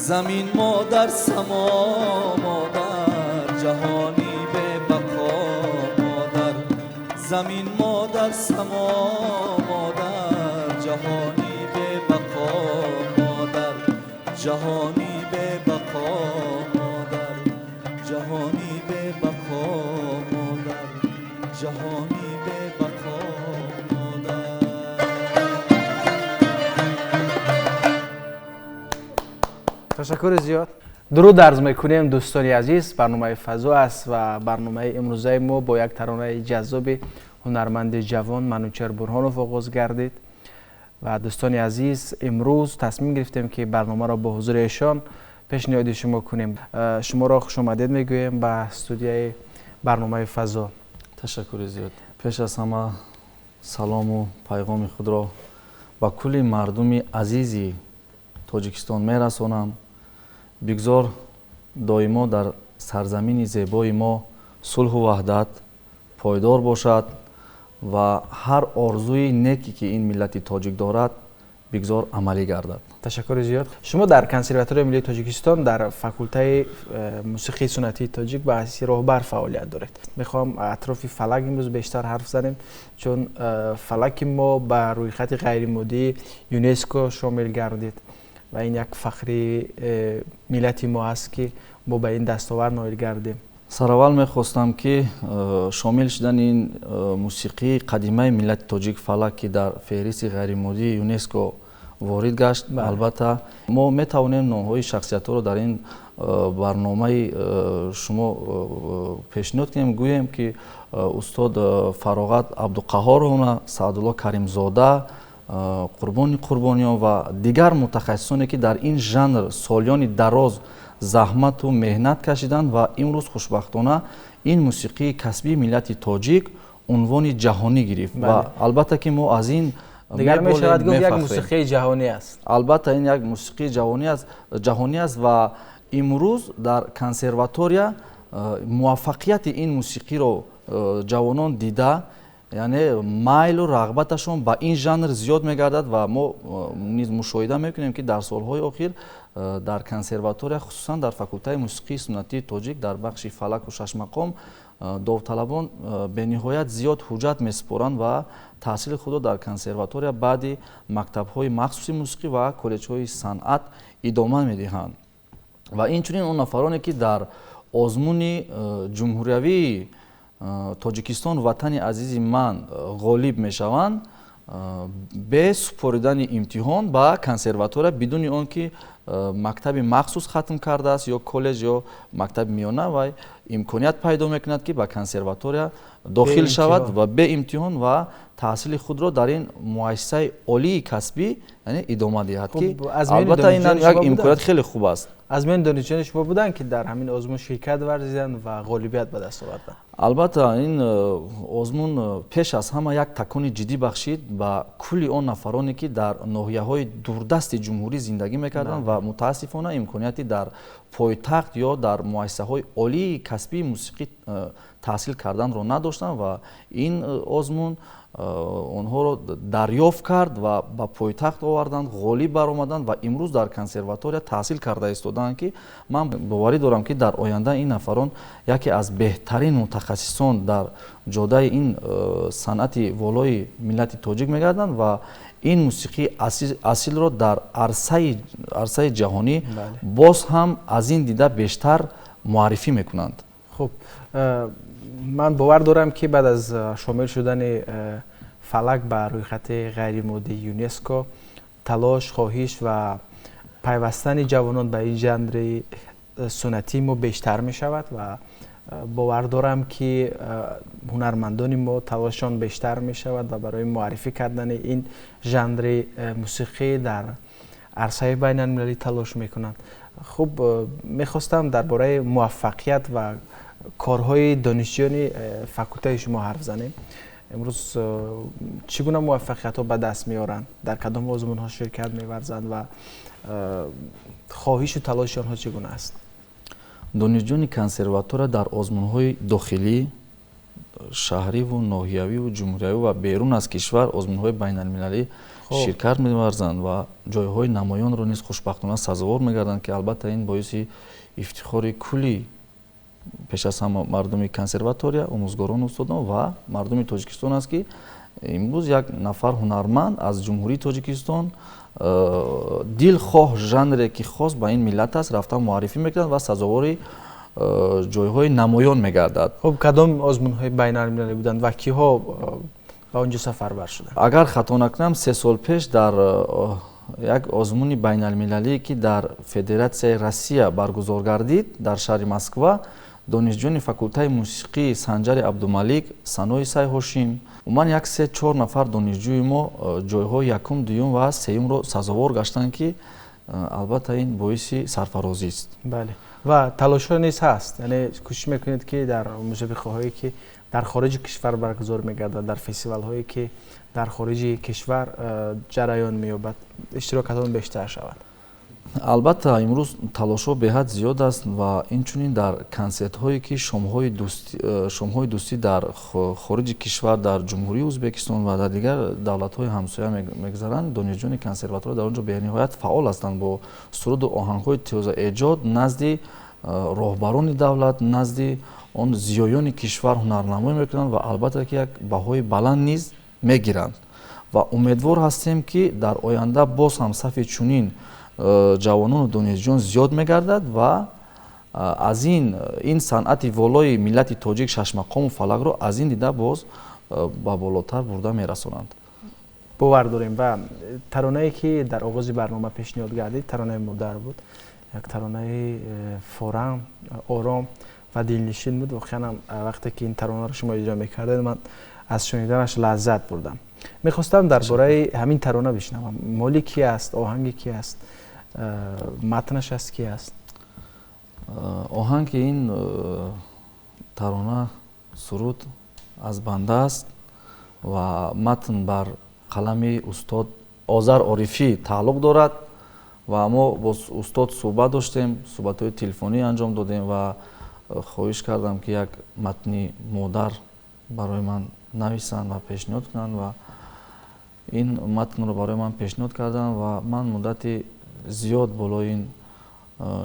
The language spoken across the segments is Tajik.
Замин модар, само модар, ҷаҳони бебақо модар. Замин модар, само модар, ҷаҳони бебақо модар. Ҷаҳони бебақо модар, ҷаҳони бебақо модар, ҷаҳони бебақо модар. Ташаккури зиёд. Дуруд арз мекунем, дӯстони азиз. Барномаи «Фазо» аст ва барномаи имрӯзаи мо бо як таронаи ҷаззоби ҳунарманди ҷавон Манучер Бурҳонов оғоз гардид. Ва дӯстони азиз, имрӯз тасмим гирифтем, ки барномаро бо ҳузури эшон пешниҳоди шумо кунем. Шуморо хушомадед мегӯем ба студияи барномаи «Фазо». Ташаккури зиёд. Пеш аз ҳама салому пайғоми худро ба кулли мардуми азизи Тоҷикистон мерасонам. Бигзор доимо дар сарзамини зебои мо сулҳу ваҳдат пойдор бошад ва ҳар орзуи неке, ки ин миллати тоҷик дорад, Бигзор амалӣ гардад. Ташаккури зиёд. Шумо дар Консерваторияи миллии Тоҷикистон дар факултаи мусиқии суннатии тоҷик ба ҳайси роҳбар фаъолият доред. Мехоҳам атрофи фалак имрӯз бештар ҳарф занем, чун фалаки мо ба рӯйхати ғайримоддии ЮНЕСКО шомил гардид ва ин як фахри миллати мо аст, ки мо ба ин дастовард ноил гардем. Сараввал мехостам, ки шомил шудани ин мусиқии қадимаи миллати тоҷик фалак, ки дар феҳристи ғайримоддии ЮНЕСКО ворид гашт, албатта мо метавонем номҳои шахсиятҳоро дар ин барномаи шумо пешниҳод кунем, гӯем, ки устод Фароғат Абдуқаҳоровна, Саъдулло Каримзода, Қурбони Қурбониён ва дигар мутахассисоне, ки дар ин жанр солиёни дароз заҳмату меҳнат кашиданд ва имрӯз хушбахтона ин мусиқии касбии миллати тоҷик унвони ҷаҳонӣ гирифт ва албатта ки мо аз ин дигар мешавад гуфт, як мусиқии ҷаҳонӣ аст. Албатта, ин як мусиқии ҷаҳонӣ аст ва имрӯз дар консерватория муваффақияти ин мусиқиро ҷавонон дида, яъне майлу рағбаташон ба ин жанр зиёд мегардад. Ва мо низ мушоҳида мекунем, ки дар солҳои охир дар консерватория, хусусан дар факултаи мусиқии суннатии тоҷик дар бахши фалаку шашмақом, довталабон бениҳоят зиёд ҳуҷҷат месупоранд ва таҳсили худро дар консерватория баъди мактабҳои махсуси мусиқӣ ва коллеҷҳои санъат идома медиҳанд. Ва инчунин он нафароне, ки дар озмуни ҷумҳуриявии «Тоҷикистон ватани азизи ман» ғолиб мешаванд, бе супоридани имтиҳон ба консерватория, бидуни он ки мактаби махсус хатм кардааст ё коллеҷ ё мактаби миёна, ва имконият пайдо мекунад, ки ба консерватория дохил шавад ва бе имтиҳон ва таҳсили худро дар ин муассисаи олии касбӣ, яъне, идома диҳад, ки албатта ин як имконият хеле хуб аст. Аз миёни донишҷӯёни шумо буданд, ки дар ҳамин озмун ширкат варзиданд ва ғолибият ба даст оварданд? Албатта, ин озмун пеш аз ҳама як такони ҷиддӣ бахшид ба кулли он нафароне, ки дар ноҳияҳои дурдасти ҷумҳурӣ зиндагӣ мекарданд ва мутаассифона имконияти дар пойтахт ё дар муассисаҳои олии касбии мусиқӣ таҳсил карданро надоштанд. Ва ин озмун онҳоро дарёфт кард ва ба пойтахт оварданд, ғолиб баромаданд ва имрӯз дар консерватория таҳсил карда истодаанд, ки ман боварӣ дорам, ки дар оянда ин нафарон яке аз беҳтарин мутахассисон дар ҷодаи ин санъати волои миллати тоҷик мегарданд ва ин мусиқии асилро дар арсаи ҷаҳонӣ боз ҳам аз ин дида бештар муаррифӣ мекунанд. Хуб, ман бовар дорам, ки баъд аз шомил шудани фалак ба рӯйхати ғайримоддии ЮНЕСКО, талош, хоҳиш ва пайвастани ҷавонон ба ин жанри суннатии мо бештар мешавад ва бовар дорам, ки ҳунармандони мо талошшон бештар мешавад ва барои муаррифӣ кардани ин жанри мусиқӣ дар арсаи байналмилалӣ талош мекунанд. Хуб, мехостам дар бораи муваффақият ва корҳои донишҷӯёни факултаи шумо ҳарф занем. Имрӯз чӣ гуна муваффақиятҳо ба даст меоранд, дар кадом озмунҳо ширкат меварзанд ва хоҳишу талоши онҳо чӣ гуна аст? Донишҷӯёни консерватория дар озмунҳои дохилӣ, шаҳриву ноҳиявиву ҷумҳуриявӣ ва берун аз кишвар, озмунҳои байналмилалӣ ширкат меварзанд ва ҷойҳои намоёнро низ хушбахтона сазовор мегарданд, ки албатта ин боиси ифтихори кулли, пеш аз ҳама мардуми консерватория, омӯзгорон, устодон ва мардуми Тоҷикистон аст, ки имрӯз як нафар ҳунарманд аз Ҷумҳурии Тоҷикистон дилхоҳ жанре ки хос ба ин миллат аст, рафта муаррифӣ мекунад ва сазовори ҷойҳои намоён мегардад. Хуб, кадом озмунҳои байналмилалӣ буданд ва киҳо ба он ҷо сафарбар шуданд? Агар хато накунам, 3 сол пеш дар як озмуни байналмилалие, ки дар Федератсияи Россия баргузор гардид, дар шаҳри Москва, донишҷӯёни факултаи мусиқии Санҷари Абдумалик, Санои Сайҳошим, умуман як се чор нафар донишҷӯи мо ҷойҳои якум, дуюм ва сеюмро сазовор гаштанд, ки албатта ин боиси сарфарозист. Бале, ва талошҳо низ ҳаст, яъне кӯшиш мекунед, ки дар мусобиқаҳое, ки дар хориҷи кишвар баргузор мегардад, дар фестивалҳое, ки дар хориҷи кишвар ҷараён меёбад, иштирокатон бештар шавад? Албатта, имрӯз талошҳо беҳад зиёд аст ва инчунин дар консертҳое ки шомҳои дӯстӣ дар хориҷи кишвар, дар Ҷумҳурии Ӯзбекистон ва дар дигар давлатҳои ҳамсоя мегузаранд, донишҷӯёни консерватория дар он ҷо бениҳоят фаъол ҳастанд, бо суруду оҳангҳои тозаэҷод назди роҳбарони давлат, назди он зиёёни кишвар ҳунарнамоӣ мекунанд ва албатта ки як баҳои баланд низ мегиранд. Ва умедвор ҳастем, ки дар оянда боз ҳам сафи чунин ҷавонону донишҷӯён зиёд мегардад ва аз ин санъати волои миллати тоҷик, шашмақому фалакро аз ин дида боз ба болотар бурда мерасонанд. Бовар дорем. Ва таронае ки дар оғози барнома пешниҳод гардид, таронаи модар буд, як таронаи форам, ором ва дилнишин буд. Воқеан ҳам вақте ки ин таронаро шумо иҷро мекардед, ман аз шуниданаш лаззат бурдам. Мехостам дар бораи ҳамин тарона бишнавам. Моли ки аст, оҳанги ки аст, матнаш аз ки аст? Оҳанги ин тарона, суруд аз банда аст ва матн бар қалами устод Озар Орифӣ тааллуқ дорад ва мо бо устод суҳбат доштем, суҳбатҳои телефонӣ анҷом додем ва хоҳиш кардам, ки як матни модар барои ман нависанд ва пешниҳод кунанд ва ин матнро барои ман пешниҳод карданд ва ман муддати зиёд болои ин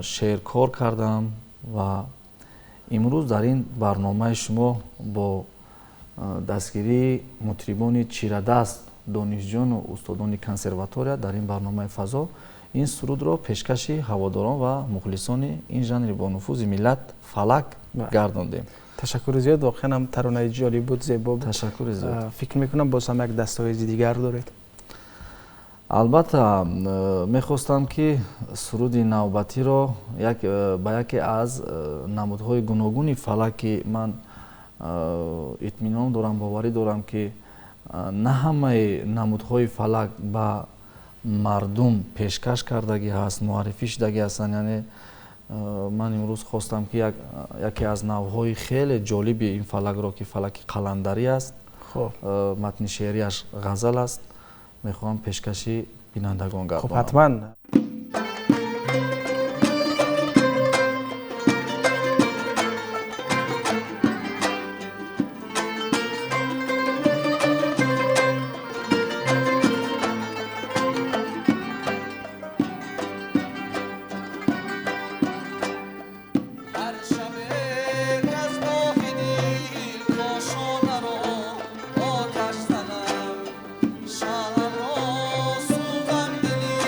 шеър кор кардам ва имрӯз дар ин барномаи шумо бо дастгирии мутрибони чирадаст, донишҷӯёну устодони консерватория дар ин барномаи фазо ин сурудро пешкаши ҳаводорон ва мухлисони ин жанри бонуфузи миллат фалак гардондем. Ташаккури зиёд, воқеан ҳам таронаи ҷолиб буд, зебо буд. Ташаккури зиёд. Фикр мекунам, боз ҳам як дастовези дигар доред. Албатта, мехостам, ки суруди навбатиро ба яке аз намудҳои гуногуни фалак, ки ман итминон дорам, боварӣ дорам, ки на ҳамаи намудҳои фалак ба мардум пешкаш кардагӣ ҳаст, муаррифӣ шудагӣ ҳастанд. Яъне ман имрӯз хостам, ки яке аз навъҳои хеле ҷолиби ин фалакро, ки фалаки қаландарӣ аст, матни шеърияш ғазал аст, мехоҳам пешкаши бинандагон гардонам. Хуб, ҳатман. Шамро сӯзам дили.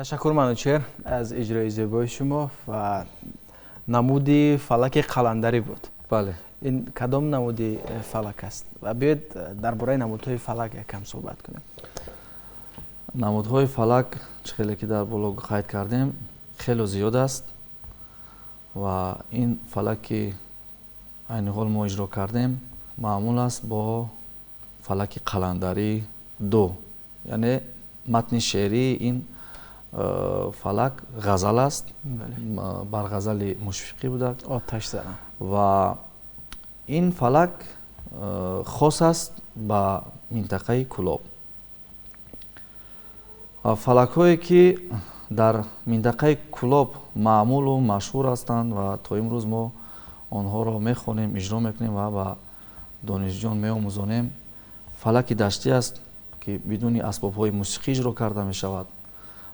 Ташаккур Манучеҳр аз иҷрои зебои шумо ва намуди фалаки қаландарӣ буд. Бале. Ин кадом намуди фалак аст? Ва биёед дар бораи намудҳои фалак якам суҳбат кунем. Намудҳои фалак чӣ хеле ки дар боло қайд кардем хеле зиёд аст ва ин фалак ки айни ҳол мо иҷро кардем маъмул аст бо фалаки қаландарӣ ду, яъне матни шеърии ин фалак ғазал аст, бар ғазали Мушфиқӣ буда оташ занам, ва ин фалак хос аст ба минтақаи Кӯлоб. Фалакҳое ки дар минтақаи Кӯлоб маъмулу машҳур ҳастанд ва то имрӯз мо онҳоро мехонем, иҷро мекунем ва ба донишҷӯён меомӯзонем, фалаки даштӣ аст ки бидуни асбобҳои мусиқӣ иҷро карда мешавад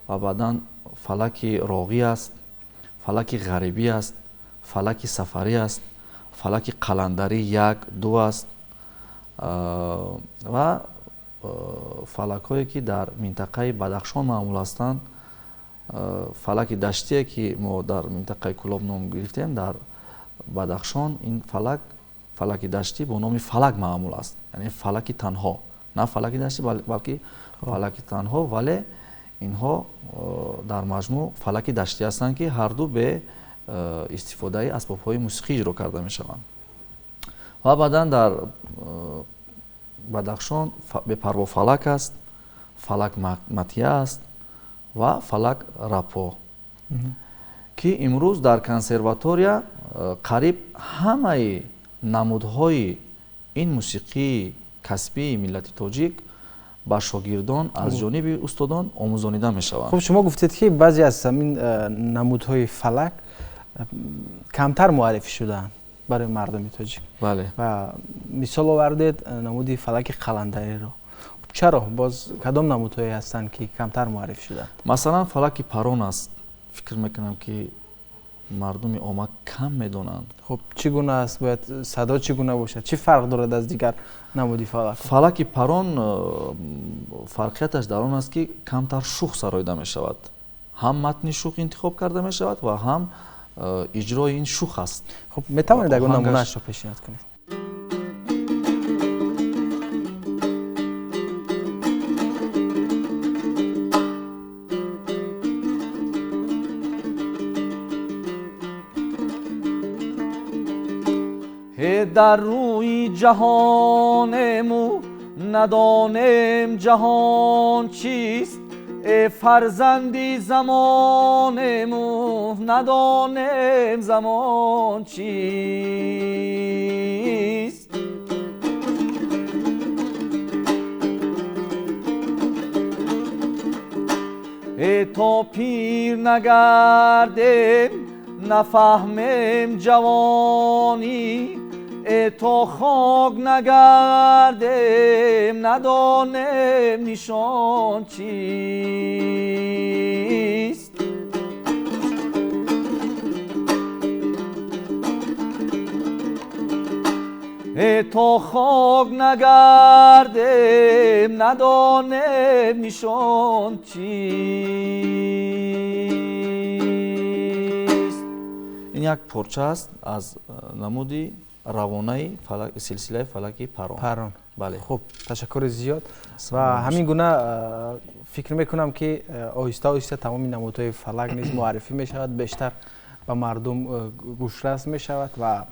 ва баъдан фалаки роғӣ аст, фалаки ғарибӣ аст, фалаки сафарӣ аст, фалаки қаландарӣ 1-2 аст ва фалакҳое ки дар минтақаи Бадахшон маъмул ҳастанд, фалаки даштие ки мо дар минтақаи Кӯлоб ном гирифтем, дар Бадахшон ин фалак, фалаки даштӣ бо номи фалак маъмул аст, яъне фалаки танҳо, на фалаки даштӣ балки фалаки танҳо, вале инҳо дар маҷмӯъ фалаки даштӣ ҳастанд ки ҳарду бе истифодаи асбобҳои мусиқӣ иҷро карда мешаванд. Ва баъдан дар Бадахшон бепарво фалак аст, фалак матия аст ва фалак рапо, ки имрӯз дар консерватория қариб ҳамаи намудҳои ин мусиқии касбии миллати тоҷик ба шогирдон аз ҷониби устодон омӯзонида мешаванд. Хуб, шумо гуфтед ки баъзе аз ҳамин намудҳои фалак камтар муаррифӣ шудаанд барои мардуми тоҷик. Бале. Ва мисол овардед намуди фалаки қаландариро. Чаро? Боз кадом намудҳое ҳастанд ки камтар муаррифӣ шудаанд? Масалан, фалаки парон аст. Фикр мекунам ки мардуми омма кам медонанд. Хуб, чӣ гуна аст? Бояд садо чӣ гуна бошад? Чӣ фарқ дорад аз дигар намуди фалак? Фалаки парон фарқияташ дар он аст ки камтар шух сароида мешавад. Ҳам матни шух интихоб карда мешавад ва ҳам иҷрои ин шух аст. Хуб, метавонед ягон намунаашро пешниҳод кунед? Дар рӯи ҷаҳонему надонем ҷаҳон чист, э фарзанди замонему надонем замон чист. Э то пир нагардем нафаҳмем ҷавонӣ, э то хок нагардем надонем нишон чист. Э то хок нагардем надонем нишон чист. Ин як порча аст аз намуди равонаи силсилаи фалаки парон. Парон. Бале. Хуб, ташаккури зиёд. Ва ҳамин гуна фикр мекунам ки оҳиста оҳиста тамоми намудҳои фалак низ муаррифӣ мешавад, бештар ба мардум гӯшрас мешавад ва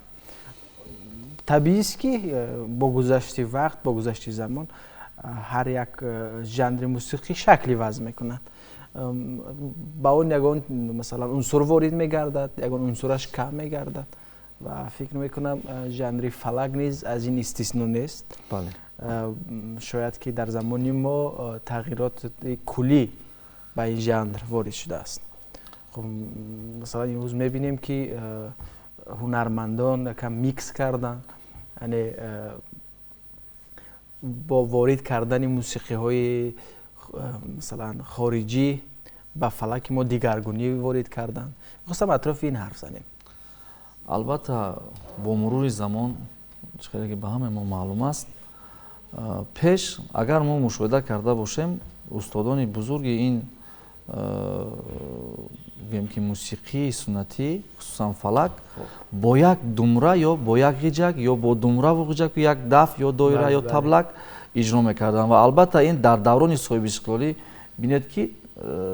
табиист ки бо гузашти вақт, бо гузашти замон ҳар як жанри мусиқӣ шакл иваз мекунад. Ба он ягон масалан унсур ворид мегардад, ягон унсураш кам мегардад. Ва фикр мекунам жанри фалак низ аз ин истисно нест. Бале. Шояд ки дар замони мо тағйироти куллӣ ба ин жанр ворид шудааст. Хуб, масалан имрӯз мебинем ки ҳунармандон якам микс карданд, яъне бо ворид кардани мусиқиҳои масалан хориҷӣ ба фалаки мо дигаргунӣ ворид карданд. Мехостам атрофи ин ҳарф занем. Албатта, бо мурури замон, чӣ хеле ки ба ҳамаи мо маълум аст, пеш агар мо мушоҳида карда бошем, устодони бузурги ин Гӯем ки мусиқии суннатӣ, хусусан фалак, бо як думра ё бо як ғиҷак ё бо думраву ғиҷаку як даф ё доира ё таблак иҷро мекарданд. Ва албатта ин дар даврони соҳибистиқлолӣ бинед ки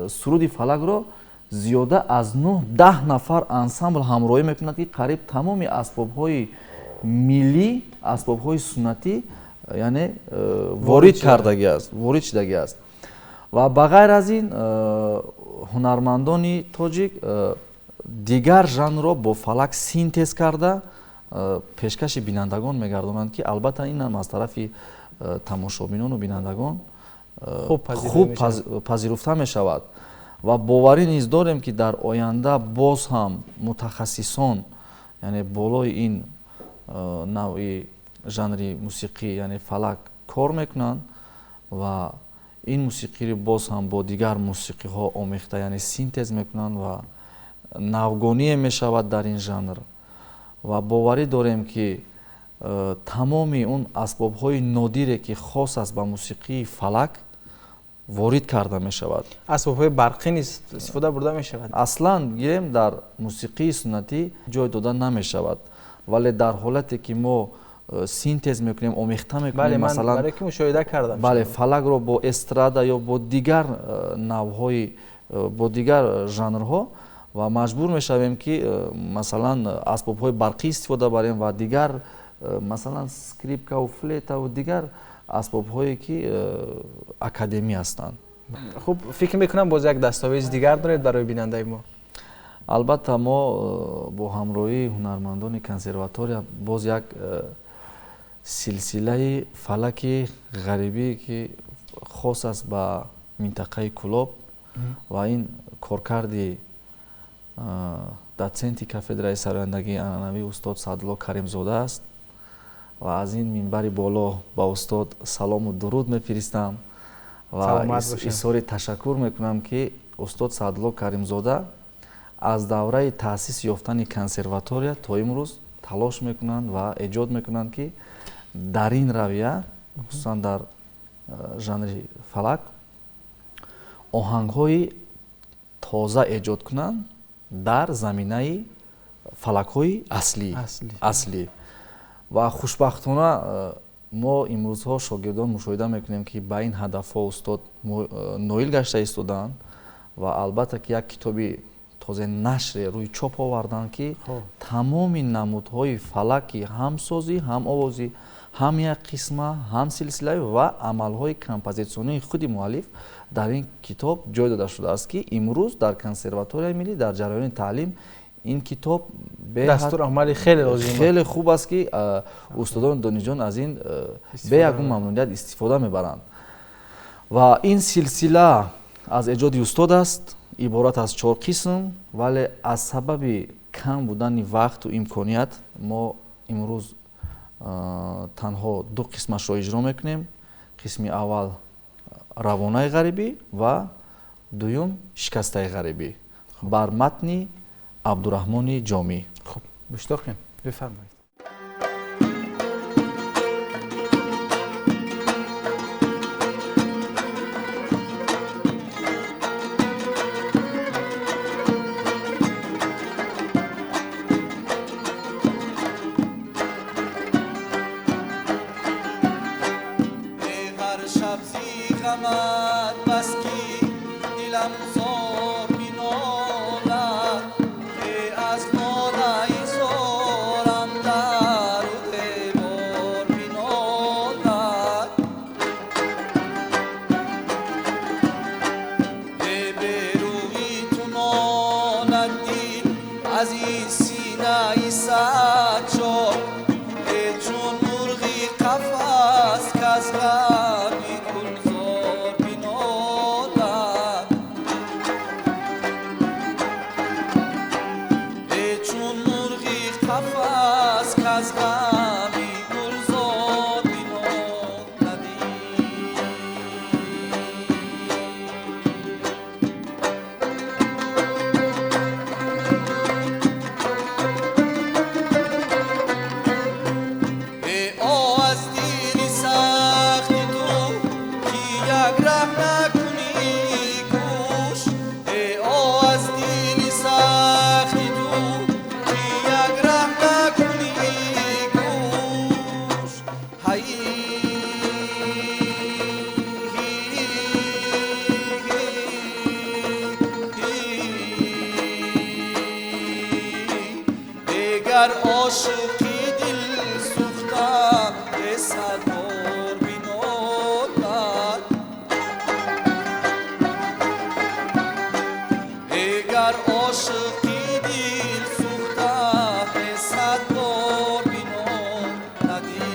суруди фалакро зиёда аз 9-10 нафар ансамбл ҳамроҳӣ мекунад, ки қариб тамоми асбобҳои миллӣ, асбобҳои суннатӣ, яъне ворид кардагӣ аст, ворид шудагӣ аст. Ва ба ғайр аз ин ҳунармандони тоҷик дигар жанрро бо фалак синтез карда пешкаши бинандагон мегардонанд, ки албатта ин ҳам аз тарафи тамошобинону бинандагон хуб пазируфта мешавад. Ва боварӣ низ дорем, ки дар оянда боз ҳам мутахассисон, яъне болои ин навъи жанри мусиқӣ, яъне фалак, кор мекунанд ва ин мусиқиро боз ҳам бо дигар мусиқиҳо омехта, яъне синтез мекунанд ва навгоние мешавад дар ин жанр. Ва боварӣ дорем, ки тамоми он асбобҳои нодире, ки хос аст ба мусиқии фалак, ворид карда мешавад. Асбобҳои барқӣ низ истифода бурда мешавад? Аслан гирем дар мусиқии суннатӣ ҷой дода намешавад, вале дар ҳолате ки мо синтез мекунем, омехта мекунем, масалан, ки мушоҳида кардам, бале, фалакро бо эстрада ё бо дигар навъҳои, бо дигар жанрҳо, ва маҷбур мешавем, ки масалан асбобҳои барқӣ истифода барем ва дигар, масалан, скрипкаву флейтаву дигар асбобҳое, ки академӣ ҳастанд. Хуб, фикр мекунам боз як дастовези дигар доред барои бинандаи мо. Албатта мо бо ҳамроҳии ҳунармандони консерватория боз як силсилаи фалаки ғарибӣ, ки хос аст ба минтақаи Кӯлоб, ва ин коркарди дотсенти кафедраи сарояндагии анъанавӣ устод Саъдулло Каримзода аст. Ва аз ин минбари боло ба устод салому дуруд мефиристам ва изҳори ташаккур мекунам, ки устод Саъдулло Каримзода аз давраи таъсис ёфтани консерватория то имрӯз талош мекунанд ва эҷод мекунанд, ки дар ин равия, хусусан дар жанри фалак, оҳангҳои тоза эҷод кунанд дар заминаи фалакҳои аслӣ. Ва хушбахтона мо имрӯзҳо шогирдон мушоҳида мекунем, ки ба ин ҳадафҳо устод ноил гашта истодаанд ва албатта ки як китоби тозе нашре рӯи чоп оварданд, ки тамоми намудҳои фалаки ҳам созӣ, ҳам овозӣ, ҳам як қисма, ҳам силсилавӣ ва амалҳои композитсионии худи муаллиф дар ин китоб ҷой дода шудааст, ки имрӯз дар консерваторияи миллӣ дар ҷараёни таълим ин китоб дастурамали хеле лозим, хеле хуб аст, ки устодону донишҷӯён аз ин бе ягон мамнуният истифода мебаранд. Ва ин силсила аз эҷоди устод аст, иборат аз 4 қисм, вале аз сабаби кам будани вақту имконият мо имрӯз танҳо 2 қисмашро иҷро мекунем. Қисми аввал равонаи ғарибӣ ва дуюм шикастаи ғарибӣ бар матни Абдураҳмони Ҷомӣ. Хуб, муштоқем, бифармоед. Як раҳ накунӣ гӯш. Эгар ошиқи дилсӯхта сад бор бинолад, эгар ошиқи дилсӯхта сад бор биноладӣ.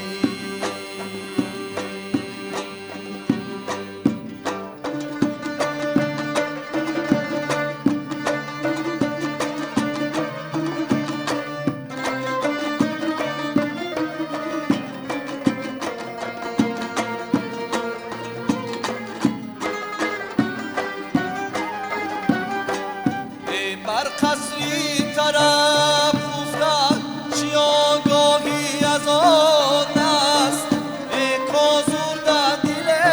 Бар қасри тараб хуфта чӣ огоҳӣ аз он аст, козурда диле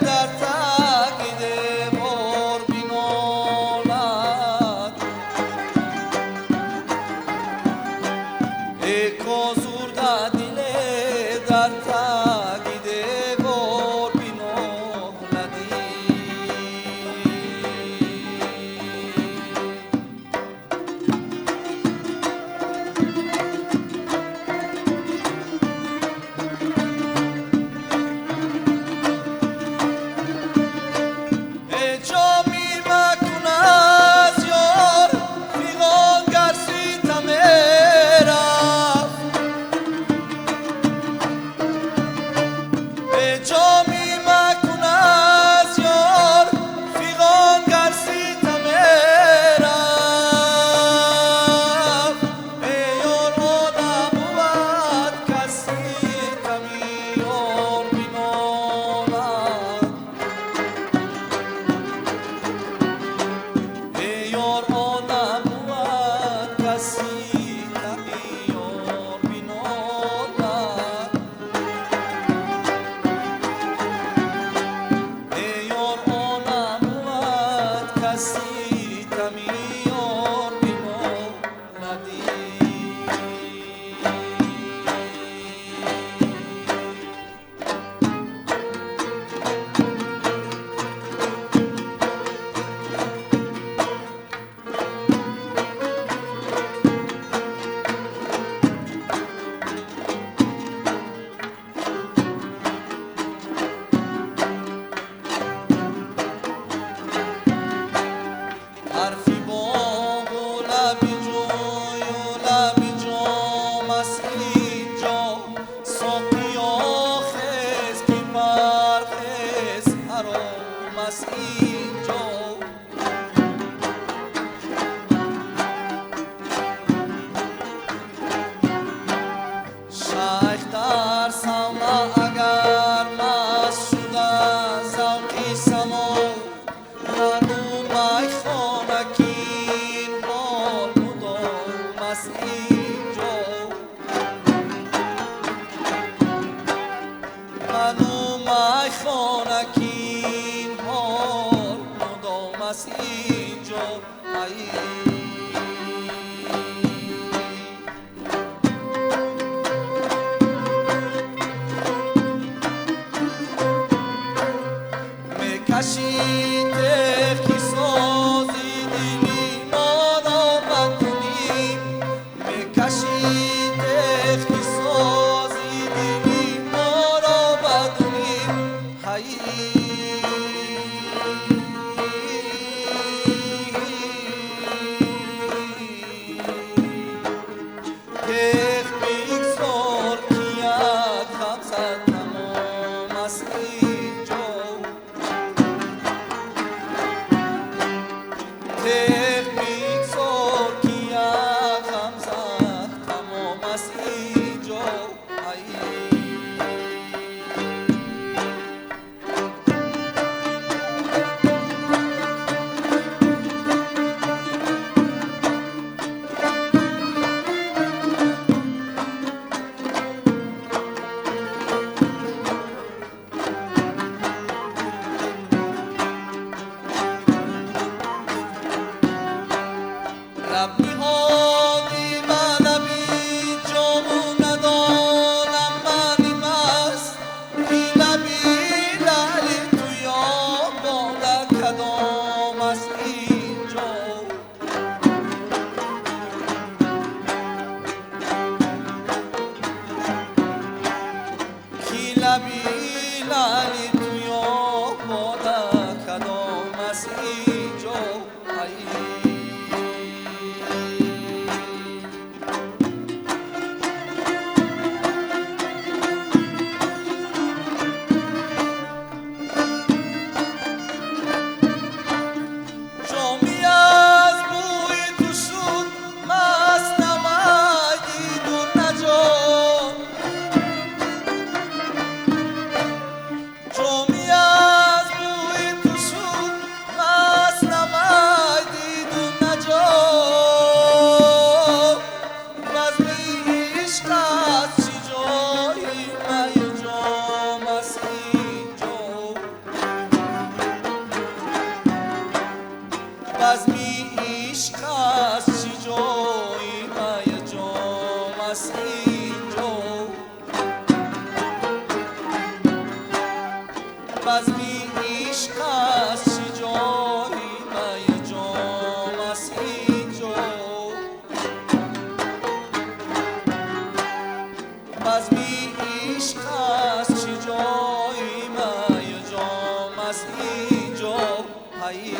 дар таги девор бинолад, козурда диле дар таги девор биноладӣ. Ҷоми макун аз ёр фиғон гар ситаме рафт, ҷоми макун аз ёр фиғон гар ситаме рафт, ёр она бувад кас ситами ёр бинолад, ёр она бувад кас ситами ёр бинолад, ёр она бувад кас ситами ёр биноладӣ. Ҳарфи боғу лаби ҷӯю лаби ҷом аст инҷо, соқиё хез ки парҳез ҳаром аст инҷо. Шайх дар савма агар маст шуда завқи само, маълум майхона кин ҳол мудом аст инҷо, маълум майхона кин ҳол мудом аст инҷо. Ай мекаши теғи сози дили моро ба куним, بزمی عشق است چی جای می و جام است اینجا ای.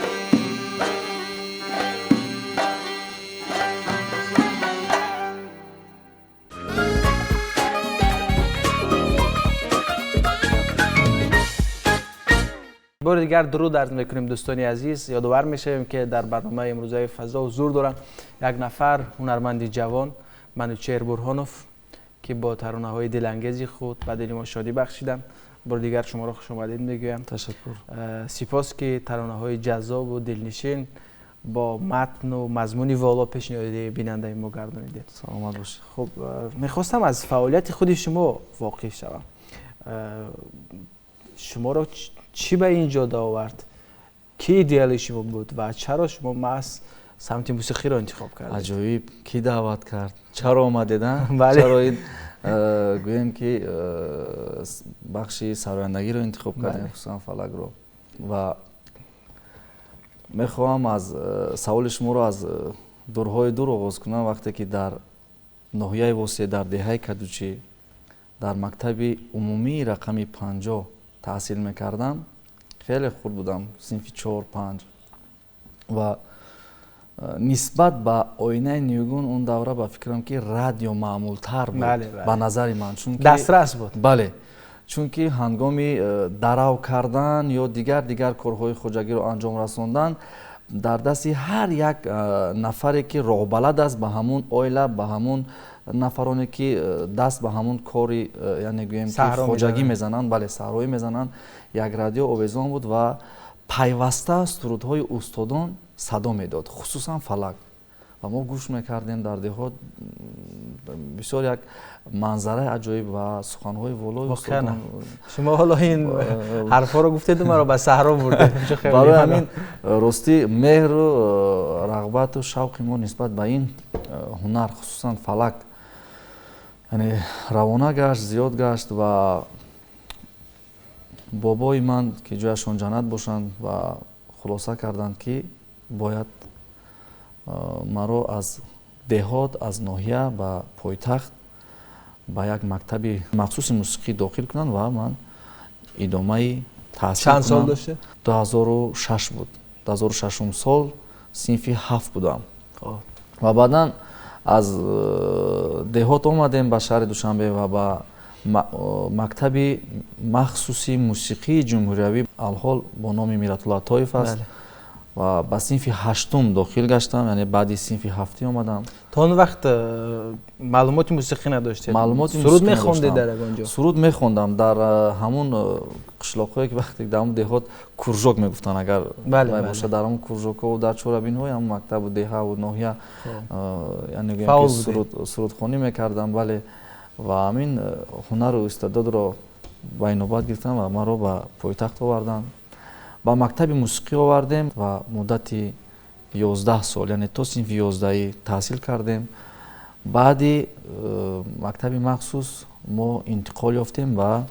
بار دیگر درود عرض میکنیم دوستانی عزیز. یادآور میشویم که در برنامه امروزه فضا حضور دارند یک نفر هنرمند جوان، منوچهر برهانوف، که با ترانه های دلانگیز خود به دل ما شادی بخشیدند. بار دیگر شما را خوش آمدید میگویم. تشکر. سپاس که ترانه های جذاب و دلنشین با متن و مضمون والا پیشنهاد بیننده ما گردانیدید. سلامت باشید. خب میخواستم از فعالیت خود شما واقف شوم. شما را چی به اینجا آورد؟ کی ایدئال شما بود و چرا شما محض سمت موسیقی را انتخاب کردید؟ عجایب، کی دعوت کرد؟ چرا آمدید؟ بله. چرا این گوییم که بخشی سرایندگی رو انتخاب کردیم، خصوصا فلک رو. و میخوام از سوال شما رو از دورهای دور آغاز کنم. وقتی که در ناحیه واسع در دهه کدوچی در مکتب عمومی رقم 50 تحصیل میکردم، خیلی خرد بودم، صنف 4-5، و نسبت به آینه نیوگون اون دوره به فکرم که رادیو معمولتر بود. بله بله. به نظر من، چون دسترس بود. بله، چون که هنگامی درو کردن یا دیگر کارهای خجگی رو انجام رساندن، در دست هر یک نفری که راه بلد است به همون آیله، به همون نفرانی که دست به همون کاری، یعنی گوییم که خجگی میزنند، بله صحرایی میزنند، یک رادیو آویزان بود و پیوسته سرودهای استادان صدا میداد، خصوصا فلک. و ما گوش میکردیم در دهات. بسیار یک منظره عجایب و سخنهای والای استادان. شما حالا این حرفا رو گفتید و مرا به صحرا بردید. برای همین راستی مهر و رغبت و شوق ما نسبت به این هنر، خصوصا فلک، یعنی روانه گشت، زیاد گشت. و بابای من که جایشان جنت باشند و خلاصه کردند که باید مرا از دهات، از ناحیه به پایتخت به یک مکتب مخصوص موسیقی داخل کنند و من ادامه تحصیل کنم. چند سال داشته؟ 2006 بود. 2006 سال صنف 7 بودم. و بعدا از دهات آمدیم به شهر دوشنبه و به مکتب مخصوصی موسیقی جمهوریوی الحال با نام میراتالله طایف است. و به صنف 8 داخل گشتم، یعنی بعد صنف 7 آمدم. تا اون وقت معلومات موسیقی نداشتید؟ معلومات سرود میخوندید در اونجا؟ سرود میخوندم در همون قشلاق‌هایی که وقتی در همون دهات کرژوک میگفتن، اگر بله باشه، در همون کرژوک‌ها و در چورابین‌های هم مکتب و دهه و ناحیه، یعنی که سرودخوانی میکردم. بله، و همین هنر و استعداد رو به نوبت گرفتم و ما رو به پایتخت آوردن، به مکتب موسیقی آوردیم و مدت 11 سال، یعنی تا صنف 11 تحصیل کردیم. بعد مکتب مخصوص ما انتقال یافتیم به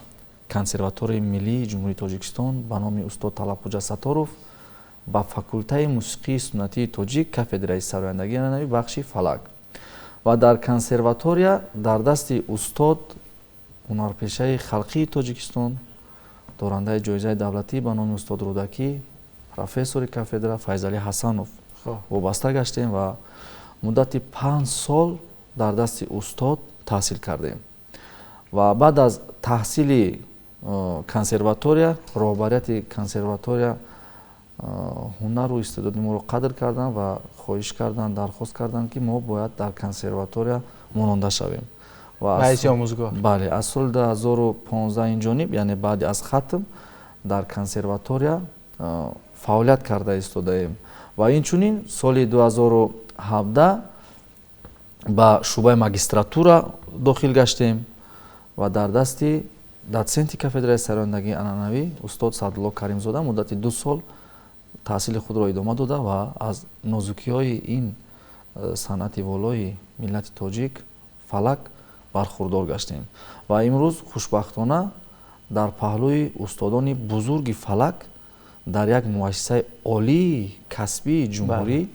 کنسرواتوری ملی جمهوری تاجیکستان به نام استاد طلب ستاروف، به فاکولته موسیقی سنتی تاجیک، کاфедраи سرایندگی عنعنوی بخش فلک. و در کنسرواتوریا در دست استاد هنرپیشه خلقی تاجیکستان، دارنده جایزه دولتی به نام استاد رودکی، پروفسور کاфедра فیضعلی حسنوف وابسته گشتیم و مدت 5 سال در دست استاد تحصیل کردیم. و بعد از تحصیل کنسرواتوریا، راهبریت کنسرواتوریا هنر و استعداد ما رو قدر کردن و خواهش کردن، درخواست کردن که ما باید در کنسرواتوریا ماننده شویم. و رئیس آموزگار. بله، از سال 2015 این جانب، یعنی بعد از ختم، در کنسرواتوریا فعالیت کرده ایستاده‌ایم. و این چنین سال 2017 به شعبه магистратура داخل گشتیم و در دست доценти кафедраи сарояндагии анъанавӣ устод Саъдулло Каримзода муддати 2 сол таҳсили худро идома дода ва аз нозукиҳои ин санъати волои миллати тоҷик фалак бархурдор гаштем. Ва имрӯз хушбахтона дар паҳлӯи устодони бузурги фалак дар як муассисаи олии касбии ҷумҳурӣ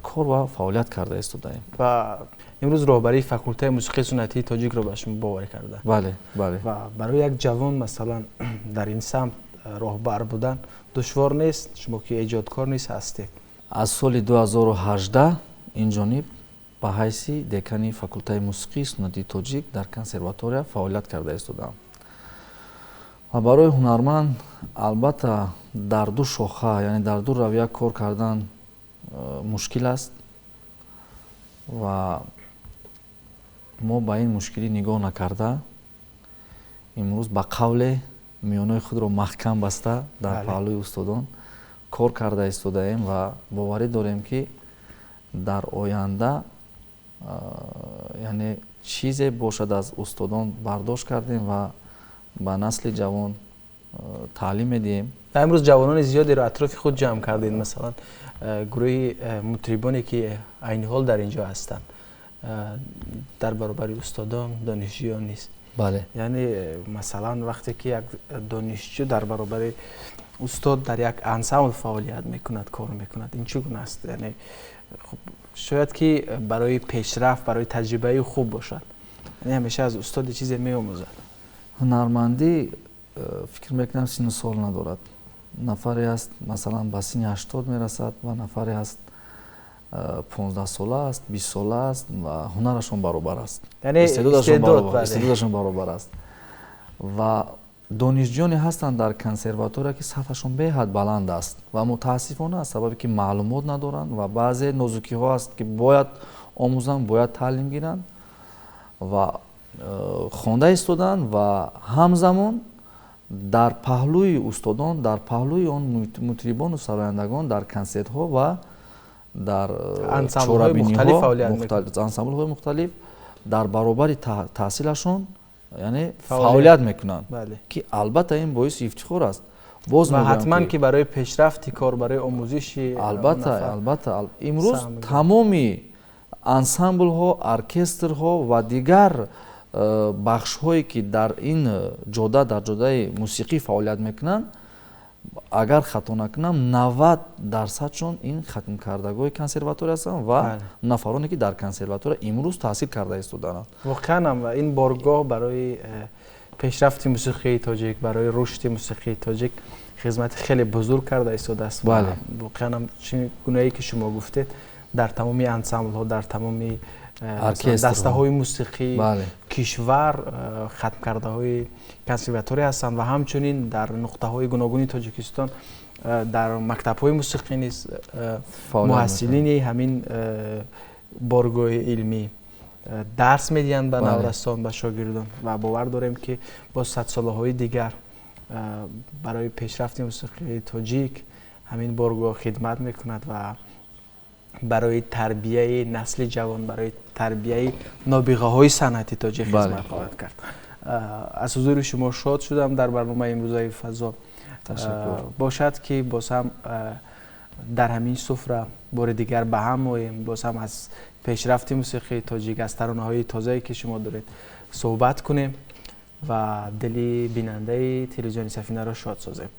Кор ва фаъолият карда истодаем. Ва имрӯз роҳбарии факултаи мусиқии суннатии тоҷикро ба шумо боварӣ карда. Бале, бале. Ва барои як ҷавон, масалан, дар ин самт роҳбар будан душвор нест? Шумо ки эҷодкор низ ҳастед. Аз соли 2018 инҷониб ба ҳайси декани факултаи мусиқии суннатии тоҷик дар консерватория фаъолият карда истодаам. Ва барои ҳунарманд, албатта, дар ду шоха, яъне дар ду равия кор кардан мушкил аст ва мо ба ин мушкилӣ нигоҳ накарда, имрӯз ба қавле миёнаи худро маҳкам баста дар паҳлӯи устодон кор карда истодаем ва боварӣ дорем, ки дар оянда, яъне чизе бошад, аз устодон бардошт кардем ва ба насли ҷавон таълим медиҳем. Имрӯз ҷавонони зиёдеро атрофи худ ҷамъ кардед, масалан, гурӯҳи мутрибоне, ки айни ҳол дар ин ҷо ҳастанд, дар баробари устодон донишҷӯён низ. Бале. Яъне, масалан, вақте ки як донишҷӯ дар баробари устод дар як ансамбл фаъолият мекунад, кор мекунад, ин чӣ гуна аст? Яъне, хуб, шояд ки барои пешрафт, барои таҷрибаи хуб бошад, яъне ҳамеша аз устоди чизе меомӯзад. Ҳунармандӣ, фикр мекунам, сину сол надорад. Нафаре аст, масалан, ба синни 80 мерасад ва нафаре аст, 15-сола аст, 20-сола аст ва ҳунарашон баробар аст, истеъдодашон баробар аст. Ва донишҷӯёне ҳастанд дар консерватория, ки сатҳашон беҳад баланд аст ва мутаассифона аз сабабе ки маълумот надоранд ва баъзе нозукиҳо аст, ки бояд омӯзанд, бояд таълим гиранд ва хонда истоданд ва ҳамзамон дар паҳлӯи устодон, дар паҳлӯи он мутрибону сарояндагон дар консертҳо ва дар чорабиниҳо, ансамблҳои мухталиф дар баробари таҳсилашон, яъне, фаъолият мекунанд, ки албатта ин боиси ифтихор аст. Боз ҳатман ки барои пешрафти кор, барои омӯзиши Албатта, албатта. Имрӯз тамоми ансамблҳо, оркестрҳо ва дигар бахшҳое, ки дар ин ҷода, дар ҷодаи мусиқӣ фаъолият мекунанд, агар хато накунам, 90%шон ин хатмкардагои консерватория ҳастанд ва нафароне, ки дар консерватория имрӯз таҳсил карда истодаанд. Воқеан ҳам ин боргоҳ барои пешрафти мусиқии тоҷик, барои рушди мусиқии тоҷик хизмати хеле бузург карда истодааст. Воқеан ҳам, чӣ гунае ки шумо гуфтед, дар тамоми ансамблҳо, дар тамоми дастаҳои мусиқии кишвар хатмкардаҳои консерватория ҳастанд ва ҳамчунин дар нуқтаҳои гуногуни Тоҷикистон дар мактабҳои мусиқӣ низ муҳассилини ҳамин боргоҳи илмӣ дарс медиҳанд ба наврасон, ба шогирдон ва бовар дорем, ки боз садсолаҳои дигар барои пешрафти мусиқии тоҷик ҳамин боргоҳ хидмат мекунад ва барои тарбияи насли ҷавон, барои тарбияи нобиғаҳои санъати тоҷик хизмат хоҳад кард. Аз ҳузури шумо шод шудам дар барномаи имрӯзаи «Фазо». Бошад, ки боз ҳам дар ҳамин суфра бори дигар ба ҳам оем, боз ҳам аз пешрафти мусиқии тоҷик, аз таронаҳои тозае, ки шумо доред, суҳбат кунем ва дили бинандаи телевизиони Сафинаро шод созем.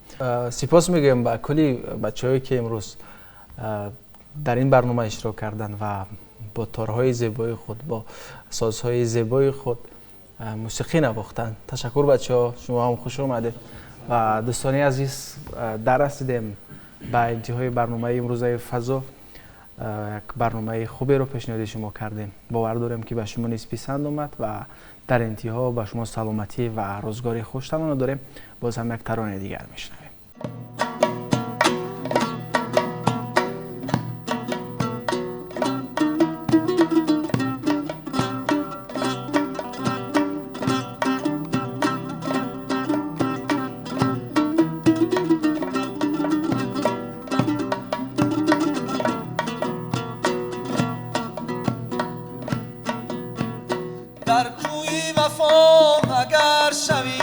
Сипос мегӯем ба кулли бачаҳое, ки имрӯз дар ин барнома иштирок карданд ва бо торҳои зебои худ, бо созҳои зебои худ мусиқӣ навохтанд. Ташаккур, бачаҳо, шумо ҳам хуш омадед. Ва дӯстони азиз, дар расидем ба интиҳои барномаи имрӯзаи «Фазо». Як барномаи хуберо пешниҳоди шумо кардем, бовар дорем, ки ба шумо низ писанд омад ва дар интиҳо ба шумо саломатӣ ва рӯзгори хуш таманно дорем. Боз ҳам як таронаи дигар мешунавем. Дар кӯи вафо агар шавӣ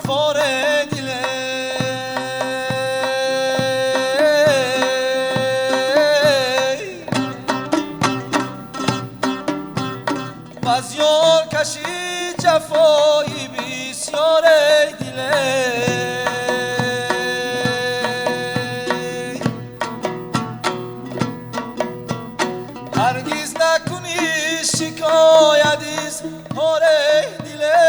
хори диле, ваз ёр кашӣ ҷафои бисёре диле. Накунӣ шикоят изҳори диле.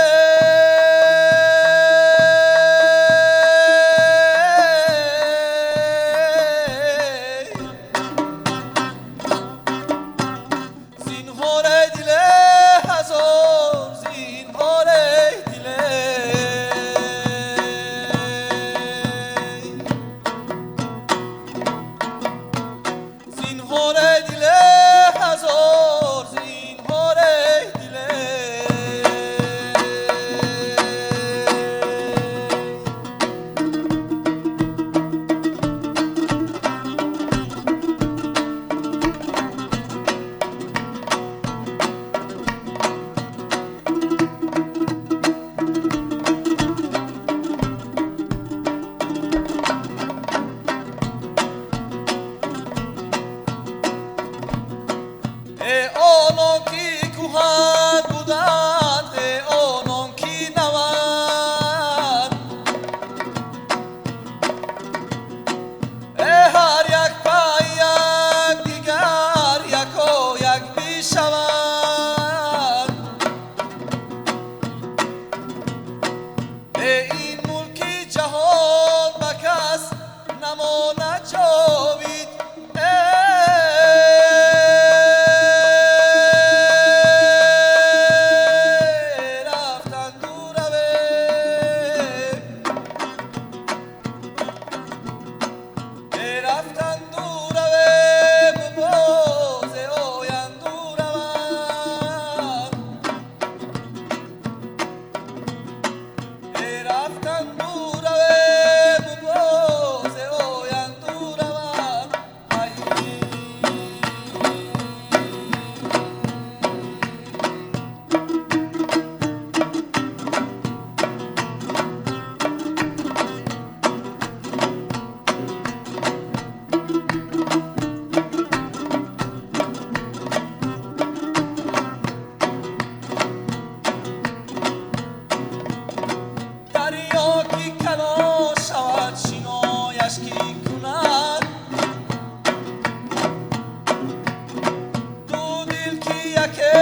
Зинҳор диле ҳазор, зинҳор диле. Зинҳор диле ҳазор, зинҳор диле. Онон ки кӯҳан буданд, онон ки наванд, ҳар як пай як дигар яко як бишаванд. Ин мулки ҷаҳон ба кас намонад ҷовид. Рафтан дуравем, боз оянд дураванд. Рафтан дуравем, боз оянд дураванд. Дарё ки калон шавад, шинояш ки кунад, ду дил ки яке